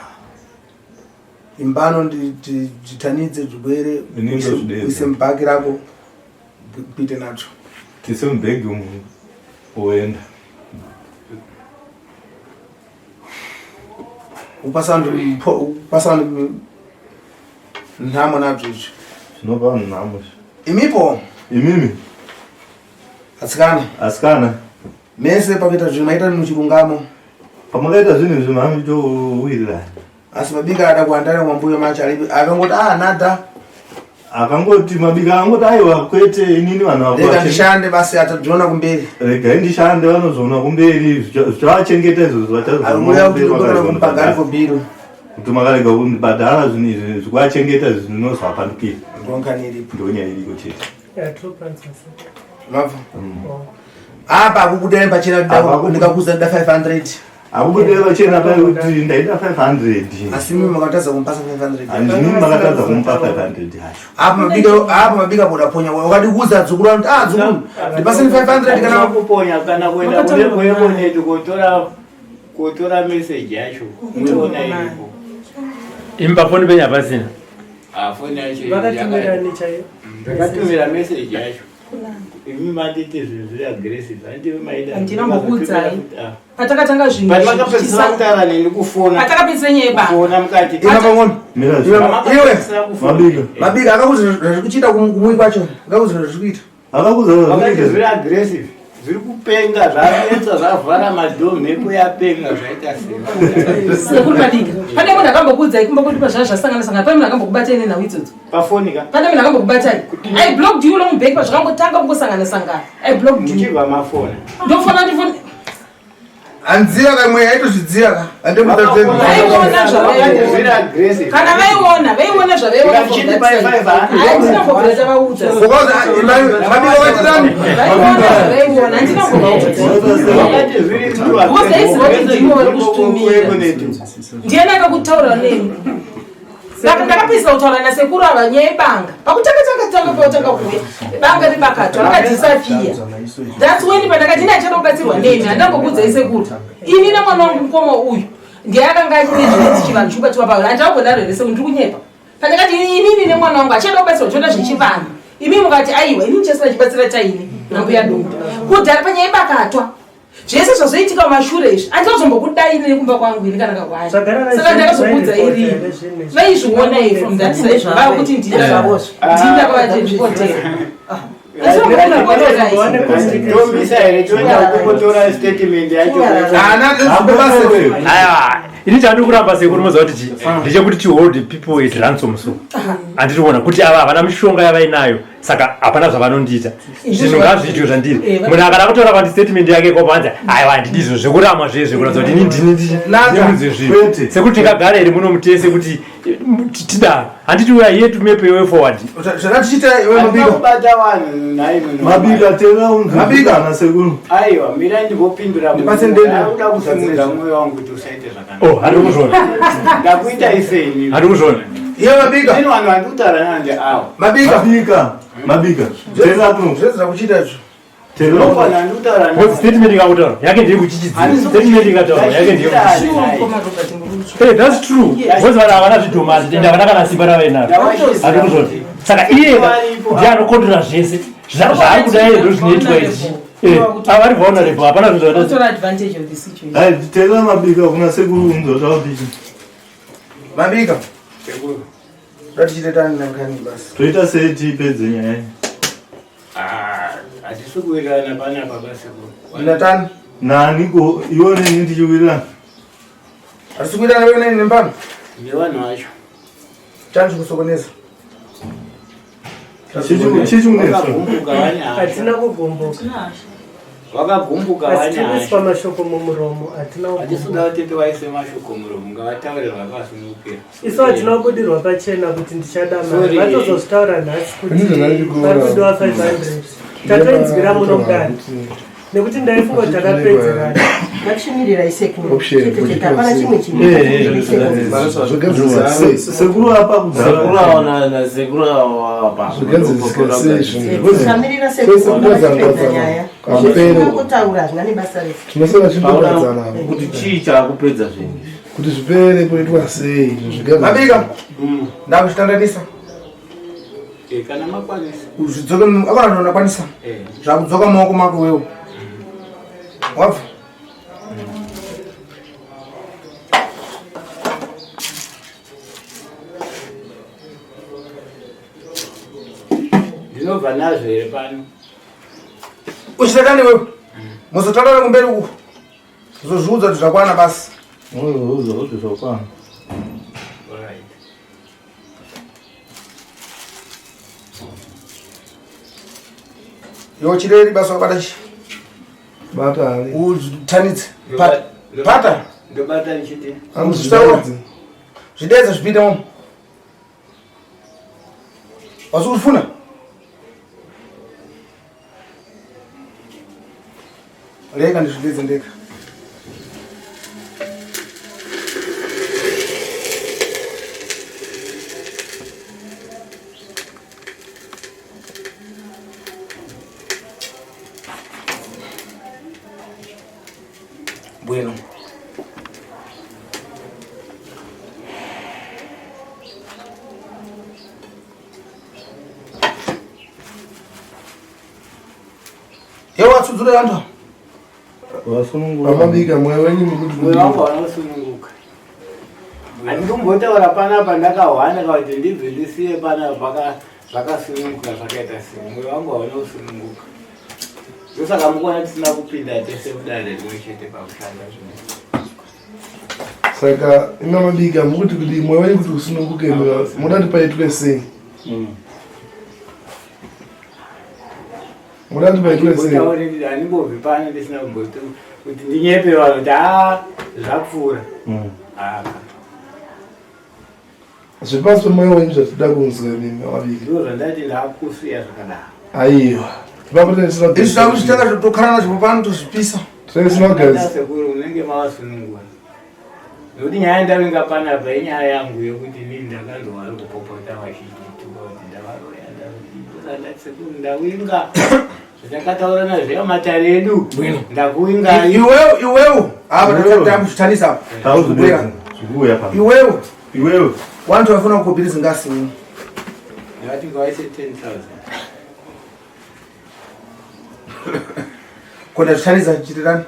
Imbano nditanidze zvigwere uise mubhaki rako kuite nacho. Tise mubhegi umu oenda. Upasa vanhu nhamo nabzo izvi. Zvinopa vanhu nhamo izvi. Imipo. Imimi. Asikana. Asikana. Mese pakuita zvinhu maita muchirungamo. Pamakaita zvinhu izvi mamitowirirana. Asi mabika ada kuandana mwambuyo macho alipi akangoti ah nada. Akangoti mabika angoti aiwa kwete inini vanhu avo. Rega ndishande basi atadziona kumberi. Regai ndishande vanozoona kumberi zvichavachengeta izvozvo vachazoona kumberi. Kuti makarega kundibhadhara zvinhu izvi zvikuachengeta izvi zvinozovapandukira. Ndonyaya iriko chete. Apa akukudai pachena ndikakuza ndida 500 akukudai pachena paikuti ndaida 500 asi mimi makatadza kumupasa 500 andini makatadza kumupa 500 yacho apa mabika apa mabika boda ponya wakadi kuza dzukuru anoti ah dzukuru ndipaseni 500 kana kuponya kana kuenda kune kuekoneti kotora kotora message yacho unoona iripo imba foni penyu hapasina Ah, foni yacho Vakatumira chaiyo. Ndakatumira message yacho. Imi manditi zvinhu zviri aggressive. Handiti maida. Handina Patakatanga zvinhu. Patakapedzisira kutaura neni kufona. Patakapedzisira nyaya yebanga. Kufona mukati. Ima pangoni. Iwe. Mabika. Mabika akakuzi zviri kuchiita kumui kwacho. Akakuzi zviri kuita. Vakati zviri aggressive zviri kupenga zvanetsa zvavhara madhoo mhepo yapenga zvaita sei sekuru madika pane munhu akambokuudzai kumba kwedu pazvaa zvasangana sangana pane munhu akambokubatai nenhau idzodzo pafoni ka pane munhu akambokubatai i blocked you long back pazvakangotanga kungosangana sangana i blocked you muchibva mafona ndofona ndifoni Hanziya ka mweya aitozvidziya ka. Vaiona zvavaiona. Kana vaiona, vaiona zvavaiona. Handina kumbobvira tavaudza. Vaiona zvavaiona, handina kumbovaudza. Because aiziva kuti ndimo vari kuzvitumira. Ndiani akakutaura neni? Saka ndakapedzisa kutaura nasekuru ava nyaya yebanga. Pakutanga tanga tanga pautanga kuuya. Banga rebakatwa rakadisappear. That's when pandakati ini achada kubatsirwa nemi handambokuudzai sekuru. Ini nemwana wangu mukoma uyu ndiye akanga achine zvinonzi chivanhu chikubatiwa pauri. Handambodaro here sekuru ndiri kunyepa. Pandakati inini nemwana wangu achada kubatsirwa choda zvechivanhu. Imi mukati aiwa ini ndichasina chibatsira taini nambuya Dumbu. Kudhara panyaya yebakatwa zvese zvazoitika mumashure izvi andinozombokudai ini nekumba kwangu ini kana kahwani saka ndakazokuudza irii vaizviona i from that side vakuti ndini zvavozvo ndini ndakavachizvipotera ini chandiri kuramba sekuru moziva kuti chii ndechekuti tihold people at ransom so handiri kuona kuti ava havana mishonga yavainayo saka hapana zvavanondiita zvinhu ngazviitwe zvandiri eh, munhu akada kutaura kwandi statement yake kopanzi aiwa handidi izvo zvekuramwa zvezve kuratidza kuti ini ndini ndinzi zvinhu sekuti tingagara here muno mutese kuti eh, tidaro handiti we are here to map a way forward zvakatichiita vanhu nhai mabika tera unzmabika na sekuru aiwa mira ndivopindura uda kusimudza mwoyo wangu kuti usaite zvakanaka oh handiri kuzviona ndakuita isei handiri kuzviona Iye mabika. Ini vanhu vandikutaura navo ndi awo. Mabika. Mabika. Mabika. Tera kuno. Zvezra kuchita izvo. Tera. Vanhu vandikutaura navo. What statement ikakutaura yake ndeye kuchichidzira. Statement ikataura yake ndeye kuchichidzira. Hey, that's true. Because vanhu havana zvidhoma zvitenda havana kana simba ravainaro. Handiri kuzviona. Saka iye ndiye anokontrora zvese. Zvaari kuda iye ndozvinoitwa izvi. Eh, ava vari vulnerable hapana zvinhu zvakaita. Totora advantage of the situation. Tera mabika kuna sekuru unzwa zvakadii. Mabika. Sekuru. Ngatichite tani nankani basi. Toita sei tipedze nyaya iyi? Ah, hatisi kuwirirana panapa basekuru. Natani. Nani ko iwe neni tichiwirirana? Hatisi kuwirirana wewe neni nempano? Nevanhu vacho. Chani chikusokoneza. Hatina kugumbuka. Vakagumbuka vane hasha. mashoko mumuromo hatina kugumbuka. Hatisi kuti vaise mashoko mumuromo ngavataure zvakasunungukira. Isu hatina kubudirwa pachena kuti ndichada mari. Vatozozvitaura nhasi kuti vari kudiwa 500. Tatoinzwira muno mudare. Nekuti ndaifunga kuti takapedzerana. Ngatichimirirai sekuru. Option, Chete chete hapana chimwe chinhu. Zvogadzirisa sei? Sekuru apa sekuru ava nasekuru ava apa. Zvogadzirisika sei zvinhu? Tisamirira sekuru Kwese vachipedza kugadzana nyaya. Kampero. Zvisina kutaura hazvina nebasa rese. Tinosara tichitogadzana. Kuti chii chaakupedza zvinhu izvi? Kuti zvipere kuitwa sei? Zvinhu Mabika. Ndakuchitandanisa. Kana makwanisa. Zvidzoke akana ndakwanisa. Zvakudzoka mumaoko mako wewe. Wabva. Ndinobva nazvo here pano? Uchitatani wewe. Muzotaurana kumberi uku. Uzozviudza kuti zvakwana basi. Uzozviudza kuti zvakwana. Alright. Iwe chireri basa wakabata chi. Bata ali. Utanidze. Pata. Pata. Ndobata ndichiti. Zvisaura. Zvidedze zvipinde momo. Wasi kufuna? Rega ndizvidedze ndega. Bueno. Yewe watsudzura vantu ava. Vasununguka. Vamabika mweya wenyu mukuti Mwoyo wangu wanosununguka. Handikumbotaura panapa ndakahwana kana kuti ndibve ndisiye panapa zvakasununguka zvakaita sei. Mwoyo wangu hauna kusununguka. Ndosaka mukuona tisina kupinda tese mudare rimwe chete pakushanda zvinhu. Saka ina mabika mukuti kuti mweya wenyu kuti usununguke muda kuti paitwe sei? Muda kuti paitwe sei? Handimbotauri, handimbobvi pano ndisina kumboti kuti ndinyepe vanhu kuti haa zvapfuura. Haa. Zviri pasi pemwoyo wenyu zvatinoda kunzwa mimi mabika. Ndizvo zvandati ndakusiya zvakadaro. Aiwa. Ipapo Izvi takuzvitanga tokara nazvo pano tozvipisa. Tinoisa Sekuru unenge mavasunungura. Nekuti nyaya yandavinga panapa inyaya yangu yekuti inini ndakanzwa vari kupopota vachindituka kuti ndavaroya ndati sekuru ndawinga zvatakataura nazvo matare edu ndakuwingai. Iwewe iwewe apa takuzvitanisa apa. Tauzvidedza. Zvikuuya pano. Iwewe Iwewe. wantu vafuna kukopirisa ngasi wewe. Ndakati ngawaise 10,000. Kona zvitanisa chitirani.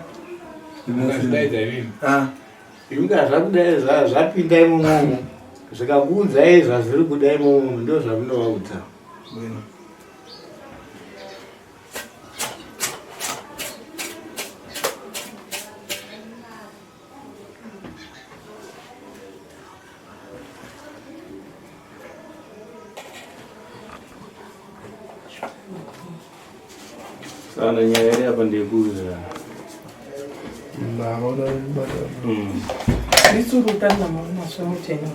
Mukazvidaidza imimi. Ah. Imi kana zvakudai zvapinda imomomo zvikakuudzai zvazviri kuda imomomo ndo zvamunovaudza. Bueno. Sana nyaya iri apa ndeyekuwirirana. Ndaona bata. Nditsurutana maswa muteno.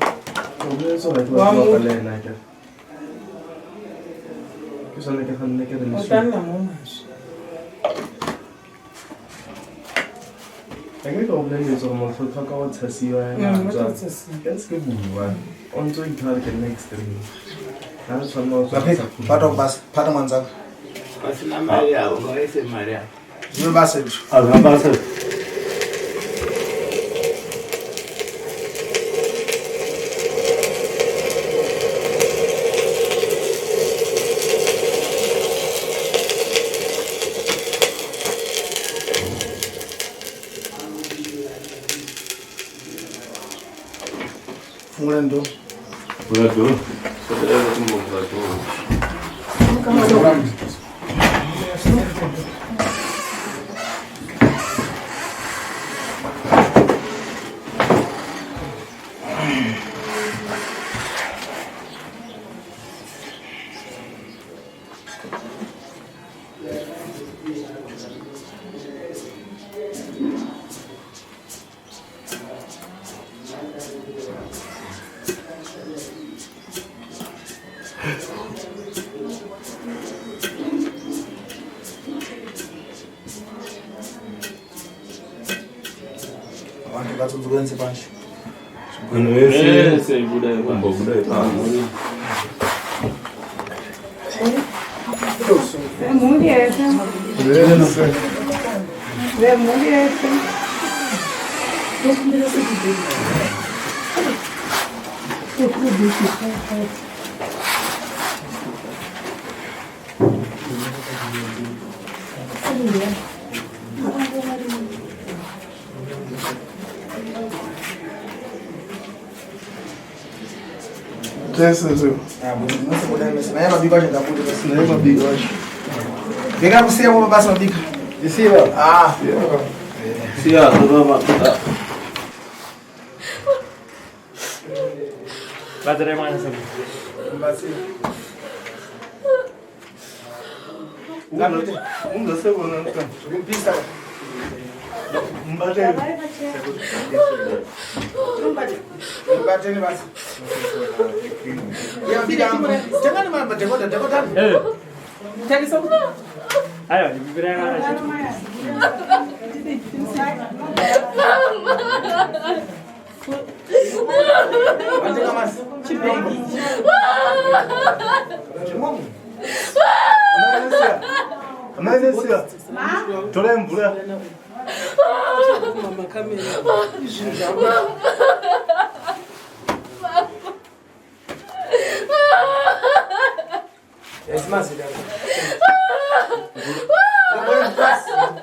Utana mumaswa. Akere ka o boleletse gore motho o tlhoka go tshasiwa O tla tshasiwa. Ka se ke bua o ntse o itha gore ke nna extreme ga re tshwanela go Mapeka, pata kubasa, pata mwanzako. Pasina mari avo ngawaise mari avo. Zvine basa izvo. Hazvina basa. Fungura ndo. Vhura door. Saka kumbovhura door. mbatso dzokuenze panje. Munhu wese Wese budai pasi. Budai pasi. Vemhuri yese. Wese. Vemhuri yese. Tese zvo. Naye mabiko acho ndabude basi. Naye mabiko acho. Ndingakusiya kwa basa mabika. Isiwa. Ah. Siya, baba. Batsirai mwana sekuru. Mbatsira. Unza sekona. Zvikumpisa. Mbatei. Mbateni basi. Ya mabika. Tengani ma decoder decoder. Eh. Tarisa Aiwa, ndikupirai mwana chete. Amai Nesia. Torai mvura.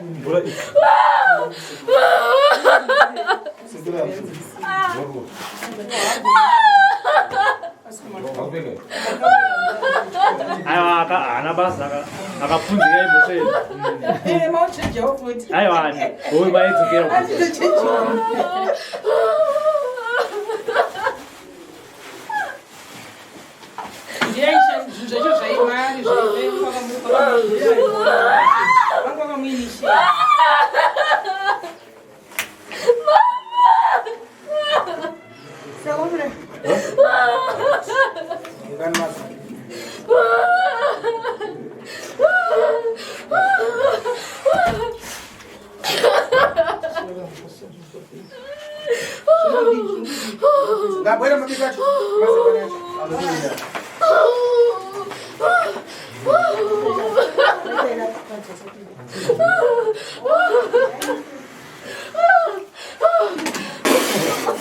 Mvura iyi. Aiwa, haana basa akapunzika imhosva yedu. Eh, mauchinjawo futi. Aiwa, hoyu maidzokera. Anditochinjawo. Zvinhu zvacho zvaimari zvaivaanga vakamuinishira. Ngabwera mabiko acho. Mazibwera acho.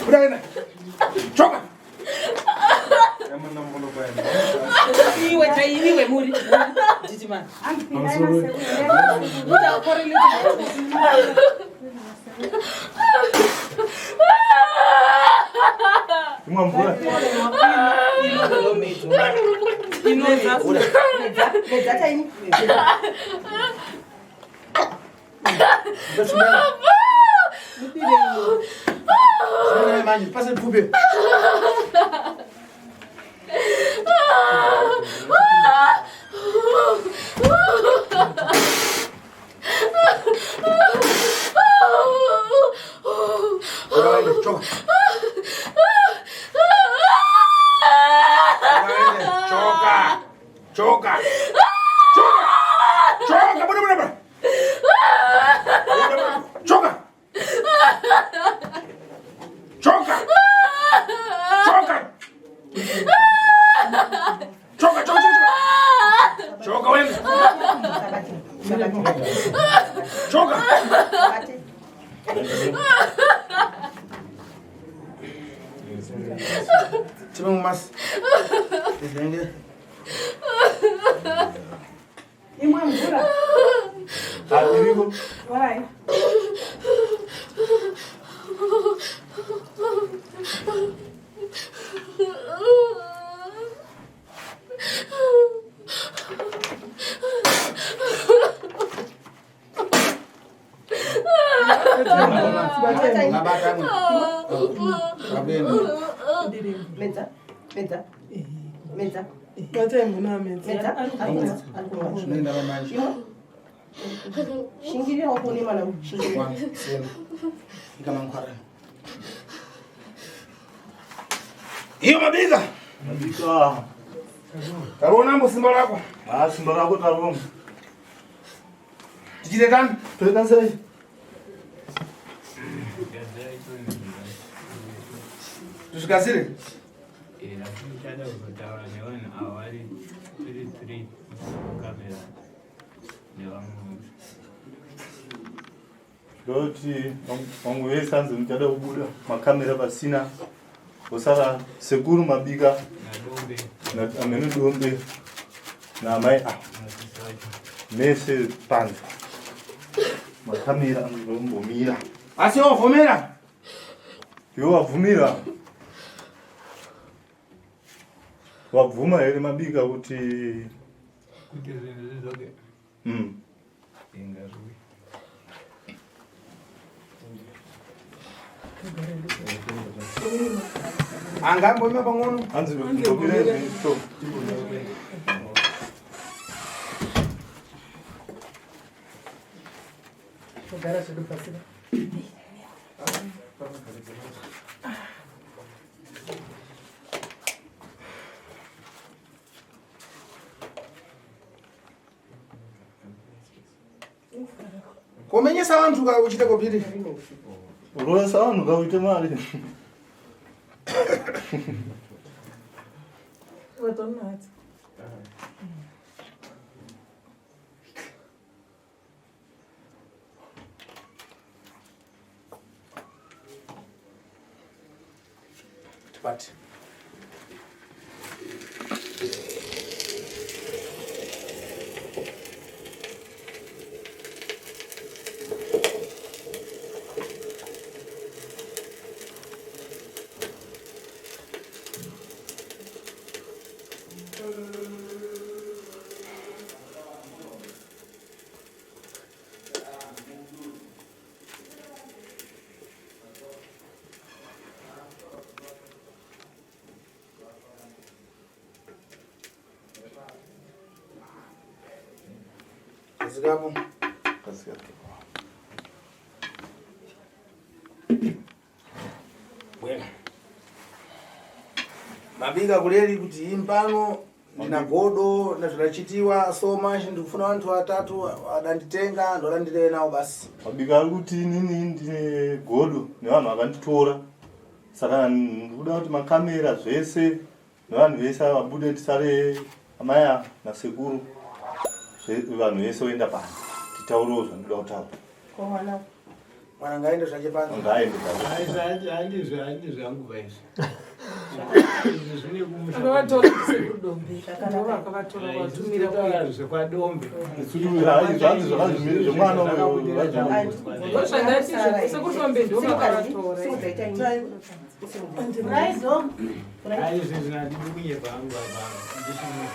Buda ina. Choka. Iwe tainiwe muri nditimani. Imwa mvura. Medza taini. Zvinorai manje pase pfupe. Buda waende, choka. Buda waende, choka. Choka. Choka. Choka, buda buda buda. Buda, buda. Choka. Choka. Choka. Choka, choka, choka. Choka wende. Choka. Tipe mumasi. Izenge. Imwe mvura. Iriko. Wai. Ngabata mwe. Ngabene. Medza. Medza. Medza. Batai munhu amedza. Medza. Ari kumwa. Ari kumwa. Zvinoenda manje. Imwe. Shingirira wako une mwana. Shingirira. One, seven. Ikamankwara. Iyo mabika. Mabika. Taruona mbo simba rako. Ah, simba rako taruona. Tichite tani? Toita sei? Zvikasire. Asi ndichada kuzotaura nevanhu ava vari 33 kamera nevamwe. Ndoti vamwe vese hanzi muchada kubuda makamera pasina osara sekuru mabika amene dombe naamai a mese panze makamera anozombomira. Asi wavhumira? Iwe wabvumira? Wabvuma here mabika kuti kuti zvinhu zvidzoke? Inga zviwi. Angambomira pang'ono. Hanzi mbomira so. Togara zvedu pasi. Komenyesa vantu ka uchite kopiri. Urovesa vanhu ka uite mari. Vatonatsa. Tibate. Zikapo. Bwena. Mabika kuleli kuti impano ndina godo ndazvinachitiwa so much ndikufuna vantu vatatu adanditenga ndoda nawo basi. Mabika ari kuti inini ndine godo nevanhu vakanditora saka ndikuda kuti makamera zvese nevanhu vese ava vabude tisare amaya nasekuru vanhu vese voenda panze titaurewo zvandinoda kutaura. Ko mwana Mwana ngaende zvake panze. Ngaende panze. Handizvo handizvo hangu vaizvi. Izvi zvine kumusha. Akavatora sekuru Dombe. Ndivo vakavatora vatumira Taura zvekwaDombe. Zvanzi zvakazvimiri zvemwana uyo. Ndozvandati sekuru Dombe ndivo vakavatora. Hai izvi zvino handidi kunyepa hangu apa. Ndisina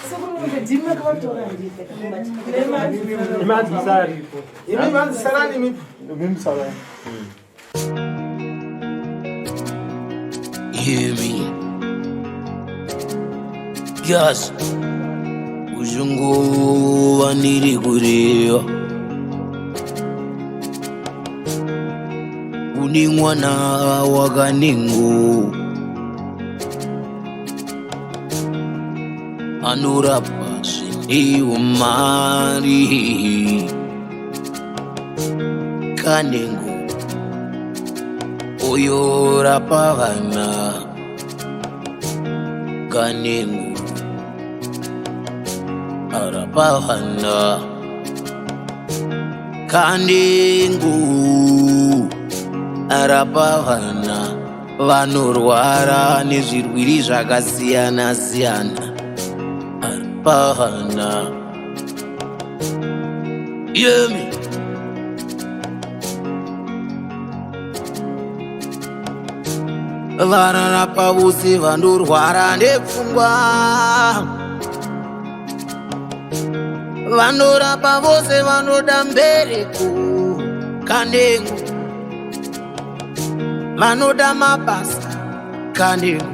Sekuru Dombe ndimi makavatora. Imanzi Imi manzi sarani imi. Imi sarani. Hear me. Yes. Uzunguva ndiri kureva. Une mwana wakanengo anorapa zvine mari kanengo uyorapa vana kanengo arapa vana kanengo arapa vana vanorwara nezvirwiri zvakasiyana siyana arapa vana yemi vararapa vose vanorwara nepfungwa vanorapa vose vanoda mbereko kanengo vanoda mabasa kanengo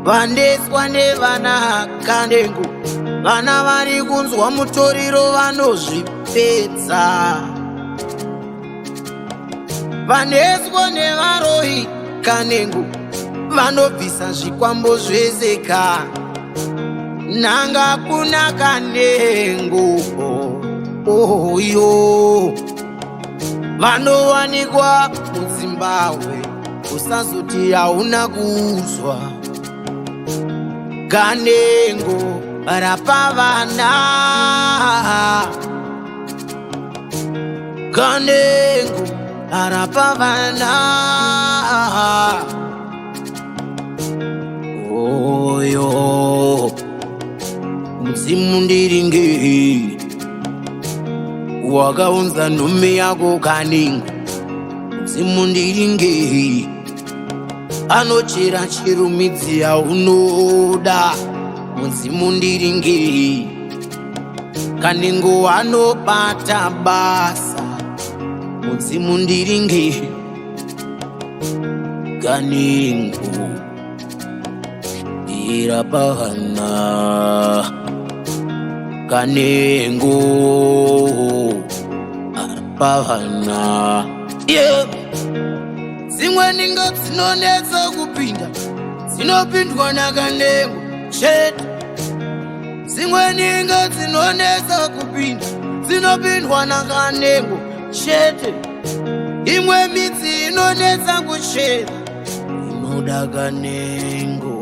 vandeswa nevana kanengo vana vari kunzwa mutoriro vanozvipedza vaneswa nevaroyi kanengo vanobvisa zvikwambo zvese ka nanga kuna kanengo oyo vanowanikwa muzimbabwe. Usazoti hauna kuuzwa. Kanengo rapa vana. Kanengo rapa vana. Oyo mudzimu ndiringe wakaunza nhume yako kanengo. Mudzimu ndiringe anochera chirumidzi yaunoda. Mudzimu ndiringe kanengo anobata basa. Mudzimu ndiringe kanengo irapahana kanengo arapahana, yeah. Dzimwe ninga dzinonetsa kupinda dzinopindwa nakanengo chete. Dzimwe ninga dzinonetsa kupinda dzinopindwa nakanengo chete. Imwe midzi inonetsa kuchera inoda kanengo.